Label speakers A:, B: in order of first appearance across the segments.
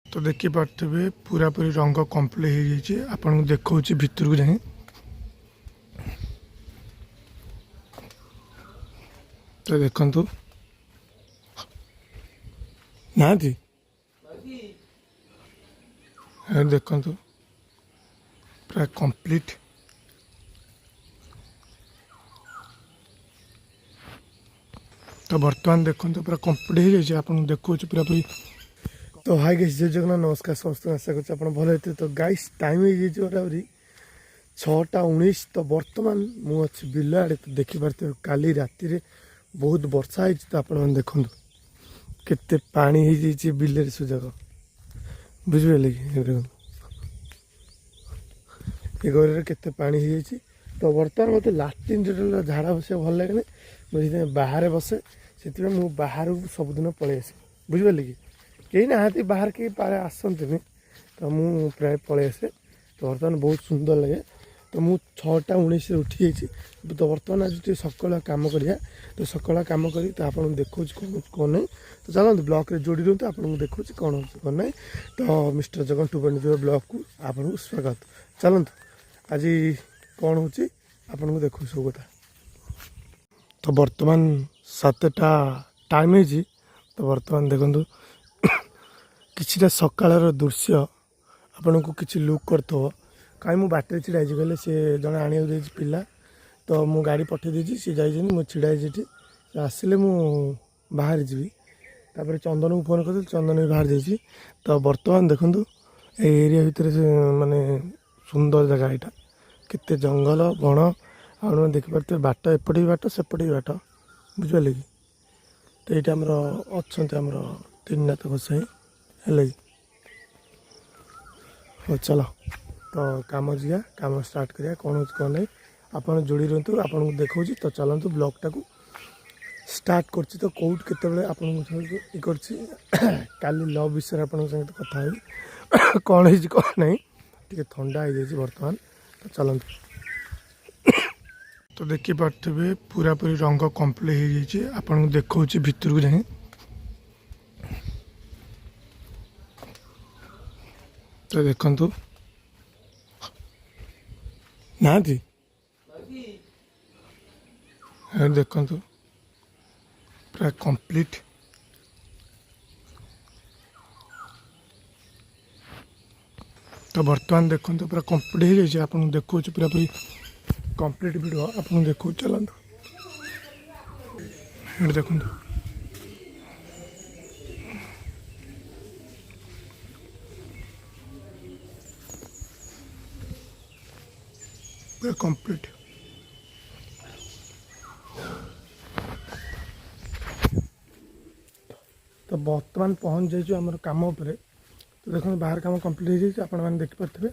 A: ତ ଦେଖିପାରୁଥିବେ, ପୁରାପୁରି ରଙ୍ଗ କମ୍ପ୍ଲିଟ୍ ହେଇଯାଇଛି। ଆପଣଙ୍କୁ ଦେଖାଉଛି ଭିତରକୁ ଯାଇ। ତ ଦେଖନ୍ତୁ, ନାହାନ୍ତି। ଦେଖନ୍ତୁ, ପୁରା କମ୍ପ୍ଲିଟ୍। ତ ବର୍ତ୍ତମାନ ଦେଖନ୍ତୁ, ପୁରା କମ୍ପ୍ଲିଟ୍ ହେଇଯାଇଛି। ଆପଣଙ୍କୁ ଦେଖାଉଛି ପୁରାପୁରି। ତ ହାଇ ଗାଇସ୍, ଜୟ ଜଗନ୍ନାଥ, ନମସ୍କାର ସମସ୍ତଙ୍କୁ। ଆଶା କରୁଛି ଆପଣ ଭଲ ହେଇଥିବେ। ତ ଗାଇସ୍, ଟାଇମ୍ ହେଇଯାଇଛି ବରାବରି 6ଟା 19। ତ ବର୍ତ୍ତମାନ ମୁଁ ଅଛି ବିଲ ଆଡ଼େ। ତ ଦେଖିପାରୁଥିବେ, କାଲି ରାତିରେ ବହୁତ ବର୍ଷା ହେଇଛି। ତ ଆପଣମାନେ ଦେଖନ୍ତୁ, କେତେ ପାଣି ହେଇଯାଇଛି ବିଲରେ ସୁଯୋଗ, ବୁଝିପାରିଲେ କି? ଦେଖନ୍ତୁ, ଏ ଘରରେ କେତେ ପାଣି ହେଇଯାଇଛି। ତ ବର୍ତ୍ତମାନ ମୋତେ ଲାଟ୍ରିନ୍ ଟୋଟାଲ ଝାଡ଼ା ବସିବାକୁ ଭଲ ଲାଗେନି। ମୁଁ ସେଥିପାଇଁ ବାହାରେ ବସେ। ସେଥିପାଇଁ ମୁଁ ବାହାରକୁ ସବୁଦିନ ପଳେଇ ଆସେ, ବୁଝିପାରିଲେ କି? କେହି ନାହାନ୍ତି ବାହାରେ, କେହି ଆସନ୍ତିନି, ତ ମୁଁ ପ୍ରାୟ ପଳେଇ ଆସେ। ତ ବର୍ତ୍ତମାନ ବହୁତ ସୁନ୍ଦର ଲାଗେ। ତ ମୁଁ 6ଟା 19ରେ ଉଠିଯାଇଛି। ତ ବର୍ତ୍ତମାନ ଆଜି ଟିକେ ସକାଳୁଆ କାମ କରିବା। ତ ସକାଳୁଆ କାମ କରି ତ ଆପଣଙ୍କୁ ଦେଖାଉଛି କ'ଣ ହେଉଛି, କ'ଣ ନାହିଁ। ତ ଚାଲନ୍ତୁ, ବ୍ଲଗ୍ରେ ଯୋଡ଼ି ରୁହନ୍ତୁ। ଆପଣଙ୍କୁ ଦେଖାଉଛି କ'ଣ ହେଉଛି, କ'ଣ ନାହିଁ। ତ ମିଷ୍ଟର ଜଗନ 2.0 ବ୍ଲଗ୍କୁ ଆପଣଙ୍କୁ ସ୍ୱାଗତ। ଚାଲନ୍ତୁ, ଆଜି କ'ଣ ହେଉଛି ଆପଣଙ୍କୁ ଦେଖାଉଛି ସବୁ କଥା। ତ ବର୍ତ୍ତମାନ 7ଟା ଟାଇମ୍ ହେଇଛି। ତ ବର୍ତ୍ତମାନ ଦେଖନ୍ତୁ, କିଛିଟା ସକାଳର ଦୃଶ୍ୟ ଆପଣଙ୍କୁ କିଛି ଲୁକ୍ କରିଥିବ। କାହିଁ ମୁଁ ବାଟରେ ଛିଡ଼ା ହେଇଛି କହିଲେ, ସେ ଜଣେ ଆଣିବାକୁ ଯାଇଛି ପିଲା। ତ ମୁଁ ଗାଡ଼ି ପଠାଇ ଦେଇଛି, ସିଏ ଯାଇଛନ୍ତି। ମୁଁ ଛିଡ଼ା ହେଇଛି ଏଠି। ସେ ଆସିଲେ ମୁଁ ବାହାରି ଯିବି। ତାପରେ ଚନ୍ଦନକୁ ଫୋନ୍ କରିଥିଲି, ଚନ୍ଦନ ବି ବାହାରି ଯାଇଛି। ତ ବର୍ତ୍ତମାନ ଦେଖନ୍ତୁ, ଏଇ ଏରିଆ ଭିତରେ ସେ ମାନେ ସୁନ୍ଦର ଜାଗା ଏଇଟା। କେତେ ଜଙ୍ଗଲ ବଣ ଆପଣ ଦେଖିପାରୁଥିବେ। ବାଟ ଏପଟେ ବି ବାଟ, ସେପଟେ ବି ବାଟ, ବୁଝିପାରିଲେ କି? ତ ଏଇଟା ଆମର ଅଛନ୍ତି ଆମର ତିନିନାଥ ଗୋସାଇଁ, ହେଲା କି? ହଉ ଚାଲ, ତ କାମ ଯିବା, କାମ ଷ୍ଟାର୍ଟ କରିବା। କ'ଣ ହେଉଛି, କ'ଣ ନାହିଁ, ଆପଣ ଯୋଡ଼ି ରୁହନ୍ତୁ, ଆପଣଙ୍କୁ ଦେଖାଉଛି। ତ ଚାଲନ୍ତୁ, ବ୍ଲଗ୍ଟାକୁ ଷ୍ଟାର୍ଟ କରୁଛି। ତ କେଉଁଠି କେତେବେଳେ ଆପଣଙ୍କ ସାଙ୍ଗେ ଇଏ କରୁଛି। କାଲି ଲଭ୍ ବିଷୟରେ ଆପଣଙ୍କ ସାଙ୍ଗେ କଥା ହେବି, କ'ଣ ହେଇଛି, କ'ଣ ନାହିଁ। ଟିକେ ଥଣ୍ଡା ହେଇଯାଇଛି ବର୍ତ୍ତମାନ। ତ ଚାଲନ୍ତୁ। ତ ଦେଖିପାରୁଥିବେ, ପୁରାପୁରି ରଙ୍ଗ କମ୍ପ୍ଲିଟ୍ ହେଇଯାଇଛି। ଆପଣଙ୍କୁ ଦେଖାଉଛି ଭିତରକୁ ଯାଇ। ତ ଦେଖନ୍ତୁ, ନାହାନ୍ତି। ଦେଖନ୍ତୁ, ପୁରା କମ୍ପ୍ଲିଟ୍। ତ ବର୍ତ୍ତମାନ ଦେଖନ୍ତୁ, ପୁରା କମ୍ପ୍ଲିଟ୍ ହେଇଯାଇଛି। ଆପଣଙ୍କୁ ଦେଖାଉଛି ପୁରାପୁରି କମ୍ପ୍ଲିଟ୍ ଭିଡ଼ିଓ ଆପଣଙ୍କୁ ଦେଖାଉଛି। ଚାଲନ୍ତୁ, ଏଠି ଦେଖନ୍ତୁ, ପୁରା କମ୍ପ୍ଲିଟ୍। ତ ବର୍ତ୍ତମାନ ପହଞ୍ଚି ଯାଇଛୁ ଆମର କାମ ଉପରେ। ତ ଦେଖନ୍ତୁ, ବାହାର କାମ କମ୍ପ୍ଲିଟ୍ ହେଇଯାଇଛି, ଆପଣମାନେ ଦେଖିପାରୁଥିବେ।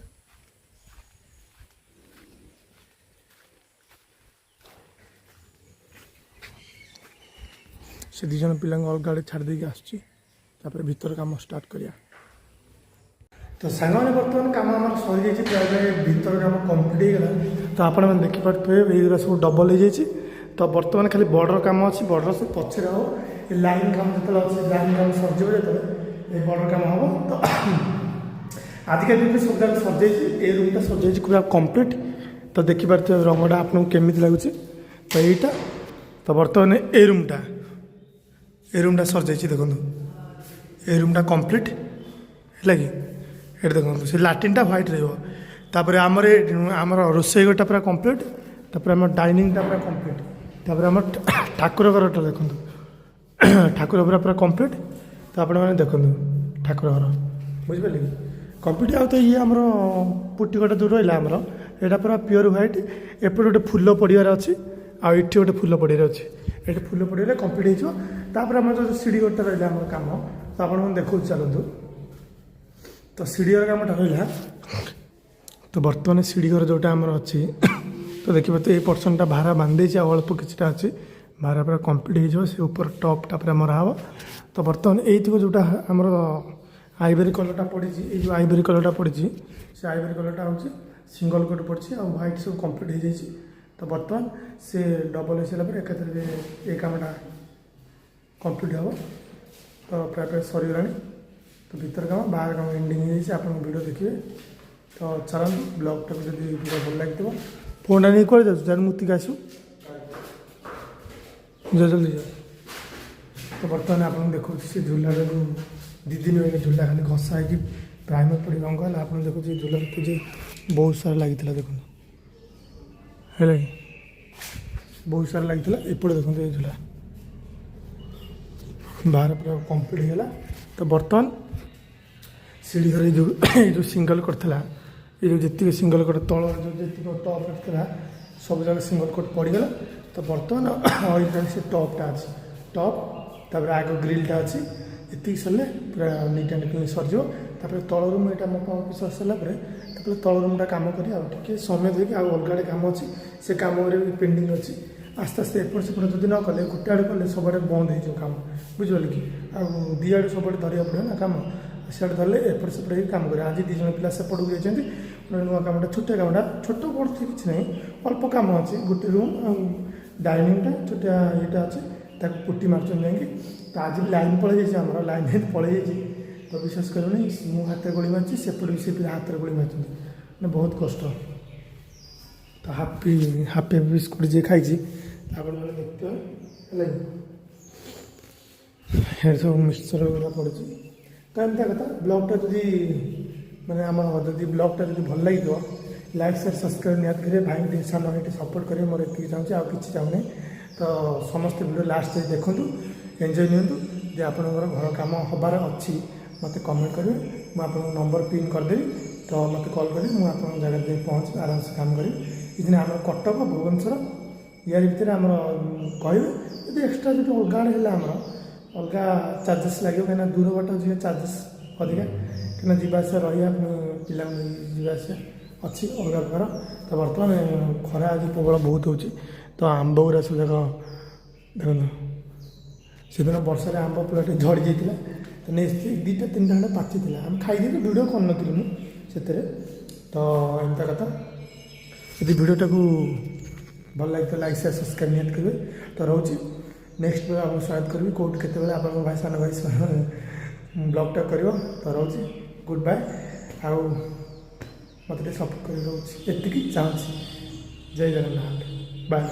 A: ସେ ଦୁଇ ଜଣ ପିଲାଙ୍କୁ ଅଲଗା ଆଡ଼େ ଛାଡ଼ି ଦେଇକି ଆସୁଛି। ତାପରେ ଭିତର କାମ ଷ୍ଟାର୍ଟ କରିବା। ତ ସାଙ୍ଗମାନେ, ବର୍ତ୍ତମାନ କାମ ଆମର ସରିଯାଇଛି ପ୍ରାୟ। ପ୍ରାୟ ଭିତର କାମ କମ୍ପ୍ଲିଟ୍ ହେଇଗଲା। ତ ଆପଣମାନେ ଦେଖିପାରୁଥିବେ, ଏଇଗୁଡ଼ା ସବୁ ଡବଲ୍ ହେଇଯାଇଛି। ତ ବର୍ତ୍ତମାନ ଖାଲି ବର୍ଡ଼ର କାମ ଅଛି। ବର୍ଡ଼ର ସବୁ ପଛରେ ହେବ। ଏ ଲାଇନ୍ କାମ ଯେତେବେଳେ ଅଛି, ଲାଇନ୍ କାମ ସରିଯିବ ଯେତେବେଳେ, ଏ ବର୍ଡ଼ର କାମ ହେବ। ତ ଆଜିକା ଡେଟ୍ରେ ସବୁ ଯାକ ସରିଯାଇଛି। ଏ ରୁମ୍ଟା ସରିଯାଇଛି ପୁରା କମ୍ପ୍ଲିଟ୍। ତ ଦେଖିପାରୁଥିବେ, ରଙ୍ଗଟା ଆପଣଙ୍କୁ କେମିତି ଲାଗୁଛି। ତ ଏଇଟା ତ ବର୍ତ୍ତମାନ ଏ ରୁମ୍ଟା ସରିଯାଇଛି। ଦେଖନ୍ତୁ, ଏ ରୁମ୍ଟା କମ୍ପ୍ଲିଟ୍ ହେଲା କି? ଏଠି ଦେଖନ୍ତୁ, ସେ ଲାଟ୍ରିନ୍ଟା ହ୍ୱାଇଟ୍ ରହିବ। ତାପରେ ଆମର ଆମର ରୋଷେଇ ଘରଟା ପୁରା କମ୍ପ୍ଲିଟ୍। ତାପରେ ଆମର ଡାଇନିଂଟା ପୁରା କମ୍ପ୍ଲିଟ୍। ତାପରେ ଆମର ଠାକୁର ଘରଟା ଦେଖନ୍ତୁ, ଠାକୁର ଘର ପୁରା କମ୍ପ୍ଲିଟ୍। ତ ଆପଣମାନେ ଦେଖନ୍ତୁ, ଠାକୁର ଘର, ବୁଝିପାରିଲେ କି, କମ୍ପ୍ଲିଟ୍। ଆଉ ତ ଇଏ ଆମର ପୁଟି ଘରଟା ଯେଉଁ ରହିଲା ଆମର, ଏଇଟା ପୁରା ପିଓର ହ୍ୱାଇଟ୍। ଏପଟେ ଗୋଟେ ଫୁଲ ପଡ଼ିବାର ଅଛି, ଆଉ ଏଠି ଗୋଟେ ଫୁଲ ପଡ଼ିବାର ଅଛି। ଏଠି ଫୁଲ ପଡ଼ିଗଲେ କମ୍ପ୍ଲିଟ୍ ହେଇଯିବ। ତାପରେ ଆମର ଯେଉଁ ସିଢ଼ି ଘରଟା ରହିଲା ଆମର କାମ, ତ ଆପଣଙ୍କୁ ଦେଖାଉଛି, ଚାଲନ୍ତୁ। ତ ସିଢ଼ି ଘର କାମଟା ରହିଲା। ତ ବର୍ତ୍ତମାନ ସିଢ଼ି ଘର ଯେଉଁଟା ଆମର ଅଛି, ତ ଦେଖିପାରୁଥିବେ, ଏଇ ପର୍ସନଟା ଭାରା ବାନ୍ଧି ଦେଇଛି, ଆଉ ଅଳ୍ପ କିଛିଟା ଅଛି। ଭାରା ପୁରା କମ୍ପ୍ଲିଟ୍ ହେଇଯିବ। ସେ ଉପର ଟପ୍ଟା ପୁରା ମରା ହେବ। ତ ବର୍ତ୍ତମାନ ଏଇଥିବ ଯେଉଁଟା ଆମର ଆଇଭରି କଲର୍ଟା ପଡ଼ିଛି, ଏଇ ଯେଉଁ ଆଇଭରି କଲର୍ଟା ପଡ଼ିଛି, ସେ ଆଇଭରି କଲର୍ଟା ହେଉଛି ସିଙ୍ଗଲ୍ କୋଟ୍ ପଡ଼ିଛି, ଆଉ ହ୍ୱାଇଟ୍ ସବୁ କମ୍ପ୍ଲିଟ୍ ହେଇଯାଇଛି। ତ ବର୍ତ୍ତମାନ ସେ ଡବଲ୍ ହେଇସାରିଲା ପରେ ଏକାଥରେ ଏ କାମଟା କମ୍ପ୍ଲିଟ୍ ହେବ। ତ ପ୍ରାୟ ପ୍ରାୟ ସରିଗଲାଣି। ତ ଭିତର କାମ ବାହାର କାମ ଏଣ୍ଡିଙ୍ଗ ହେଇଯାଇଛି। ଆପଣଙ୍କ ଭିଡ଼ିଓ ଦେଖିବେ। ତ ଚାଲନ୍ତୁ, ବ୍ଲଗ୍ଟାକୁ ଯଦି ଭିଡ଼ିଓ ଭଲ ଲାଗିଥିବ। ଫୋନ୍ଟା ନେଇ କୁଆଡ଼େ ଯାଉଛୁ? ଯାର ମୁତିକି ଆସିବୁ, ଯା, ଜଲ୍ଦି ଯା। ତ ବର୍ତ୍ତମାନ ଆପଣଙ୍କୁ ଦେଖାଉଛି ସେ ଝୁଲାଟାକୁ। 2 ଦିନ ରହିଲେ ଝୁଲା ଖାଲି ଘଷା ହେଇକି ପ୍ରାଇମର୍ ପଡ଼ି ରଙ୍ଗ ହେଲା। ଆପଣ ଦେଖୁଛି ଝୁଲା ଯେ ବହୁତ ସାରା ଲାଗିଥିଲା, ଦେଖନ୍ତୁ। ହେଲା କି ବହୁତ ସାରା ଲାଗିଥିଲା। ଏପଟେ ଦେଖନ୍ତୁ, ଏ ଝୁଲା ବାହାର ପୁରା କମ୍ପ୍ଲିଟ୍ ହେଇଗଲା। ତ ବର୍ତ୍ତମାନ ସିଢ଼ି ଘରେ ଏଇ ଯେଉଁ ସିଙ୍ଗଲ କରିଥିଲା, ଏ ଯେଉଁ ଯେତିକି ସିଙ୍ଗଲ କୋଟ୍ ତଳ ଯେଉଁ ଯେତିକି ଟପ୍ ଥିଲା, ସବୁ ଜାଗା ସିଙ୍ଗଲ କୋଟ୍ ପଡ଼ିଗଲା। ତ ବର୍ତ୍ତମାନ ଏଇଟା ସେ ଟପ୍ଟା ଅଛି, ଟପ୍, ତାପରେ ଆଗ ଗ୍ରିଲ୍ଟା ଅଛି। ଏତିକି ସରିଲେ ପୁରା ନିଟ୍ ଆଣ୍ଡ କ୍ଲିନ୍ ସରିଯିବ। ତାପରେ ତଳ ରୁମ୍ ଏଇଟା ମପା ମପି ସରି ସାରିଲା ପରେ ତାପରେ ତଳ ରୁମ୍ଟା କାମ କରି ଆଉ ଟିକେ ସମୟ ଦେଇକି, ଆଉ ଅଲଗା ଆଡ଼େ କାମ ଅଛି, ସେ କାମରେ ବି ପେଣ୍ଡିଂ ଅଛି। ଆସ୍ତେ ଆସ୍ତେ ଏପଟ ସେପଟ ଯଦି ନ କଲେ, ଗୋଟେ ଆଡ଼େ କଲେ ସବୁଆଡ଼େ ବନ୍ଦ ହେଇଯିବ କାମ, ବୁଝିପାରିଲେ କି? ଆଉ ଦୁଇ ଆଡ଼େ ସବୁଆଡ଼େ ଧରିବାକୁ ପଡ଼ିବ ନା କାମ। ସିଆଡ଼େ ଧରିଲେ ଏପଟ ସେପଟ ହେଇକି କାମ କରିବେ। ଆଜି ଦୁଇ ଜଣ ପିଲା ସେପଟକୁ ଯାଇଛନ୍ତି। ଗୋଟେ ନୂଆ କାମଟା, ଛୋଟିଆ କାମଟା, ଛୋଟ ବଡ଼ କିଛି ନାହିଁ, ଅଳ୍ପ କାମ ଅଛି। ଗୋଟେ ରୁମ୍ ଆଉ ଡାଇନିଂଟା ଛୋଟିଆ ଇଏଟା ଅଛି, ତାକୁ ପୁଟି ମାରୁଛନ୍ତି ଯାଇକି। ତ ଆଜି ବି ଲାଇନ୍ ପଳେଇ ଯାଇଛି ଆମର। ଲାଇନ୍ ପଳେଇ ଯାଇଛି ତ ବିଶ୍ୱାସ କରିବନି, ମୁଁ ହାତରେ ଗୋଳି ମାରିଛି, ସେପଟେ ବି ସେ ପିଲା ହାତରେ ଗୋଳି ମାରିଛନ୍ତି। ମାନେ ବହୁତ କଷ୍ଟ। ତ ହାପି ହାପି ବିସ୍କୁଟ୍ ଯିଏ ଖାଇଛି ଆପଣମାନେ ଦେଖିଥିବେ। ହେଲା କି ଏଠି ସବୁ ମିକ୍ସଚର ଗୁଡ଼ା ପଡ଼ିଛି। ତ ଏମିତିଆ କଥା। ବ୍ଲଗ୍ଟା ଯଦି ମାନେ ଆମର ଯଦି ବ୍ଲଗ୍ଟା ଯଦି ଭଲ ଲାଗିଥିବ, ଲାଇକ୍, ସେୟାର, ସବସ୍କ୍ରାଇବ୍ ନିହାତି କରିବେ। ଭାଇଙ୍କୁ ଟିକେ, ସାନ ଭାଇ ଟିକେ ସପୋର୍ଟ କରିବେ। ମୋର ଏତିକି ଚାହୁଁଛି, ଆଉ କିଛି ଚାହୁଁନି। ତ ସମସ୍ତେ ଭିଡ଼ିଓ ଲାଷ୍ଟ ଯାଇ ଦେଖନ୍ତୁ, ଏନ୍ଜୟ ନିଅନ୍ତୁ। ଯଦି ଆପଣଙ୍କର ଘର କାମ ହେବାର ଅଛି, ମୋତେ କମେଣ୍ଟ କରିବେ। ମୁଁ ଆପଣଙ୍କୁ ନମ୍ବର ପିନ୍ କରିଦେବି। ତ ମୋତେ କଲ୍ କରିବେ, ମୁଁ ଆପଣଙ୍କ ଜାଗାରେ ଯାଇ ପହଞ୍ଚିବି, ଆରାମସେ କାମ କରିବି। କିଛି ନାହିଁ, ଆମର କଟକ, ଭୁବନେଶ୍ୱର ୟାରି ଭିତରେ ଆମର କହିବେ। ଯଦି ଏକ୍ସଟ୍ରା ଯଦି ଅଲଗା ଆଡ଼େ ହେଲା, ଆମର ଅଲଗା ଚାର୍ଜେସ୍ ଲାଗିବ, କାହିଁକିନା ଦୂର ବାଟ ଯିଏ ଚାର୍ଜେସ୍ ଅଧିକା, କାହିଁକିନା ଯିବା ଆସିବା ରହିବା, ପୁଣି ପିଲାଙ୍କୁ ନେଇକି ଯିବା ଆସିବା ଅଛି ଅଲଗା ପ୍ରକାର। ତ ବର୍ତ୍ତମାନ ଖରା ଆଜି ପ୍ରବଳ ବହୁତ ହେଉଛି। ତ ଆମ୍ବ ଗୁଡ଼ା ସବୁ ଯାକ ଦେଖନ୍ତୁ। ସେଦିନ ବର୍ଷାରେ ଆମ୍ବ ପୁରା ଟିକେ ଝଡ଼ି ଯାଇଥିଲା। ତ ନେଇ ଆସିଥିଲି, ଦୁଇଟା ତିନିଟା ଖଣ୍ଡେ ପାଚିଥିଲା, ଆମେ ଖାଇଦେଲୁ। ଭିଡ଼ିଓ କରିନଥିଲି ମୁଁ ସେଥିରେ। ତ ଏମିତିଆ କଥା। ଯଦି ଭିଡ଼ିଓଟାକୁ ଭଲ ଲାଗିଥିବ, ଲାଇକ୍, ସେୟାର, ସବସ୍କ୍ରାଇବ୍ ନିହାତି କରିବେ। ତ ରହୁଛି, ନେକ୍ସଟ ବେଳେ ଆପଣଙ୍କୁ ସ୍ୱାଗତ କରିବି। କେଉଁଠି କେତେବେଳେ ଆପଣଙ୍କ ଭାଇ, ସାନ ଭାଇ ବ୍ଲଗ୍ଟା କରିବ। ତ ରହୁଛି, ଗୁଡ୍ ବାଏ। ଆଉ ମୋତେ ଟିକେ ସପୋର୍ଟ କରି, ରହୁଛି, ଏତିକି ଚାହୁଁଛି। ଜୟ ଜଗନ୍ନାଥ, ବାଏ।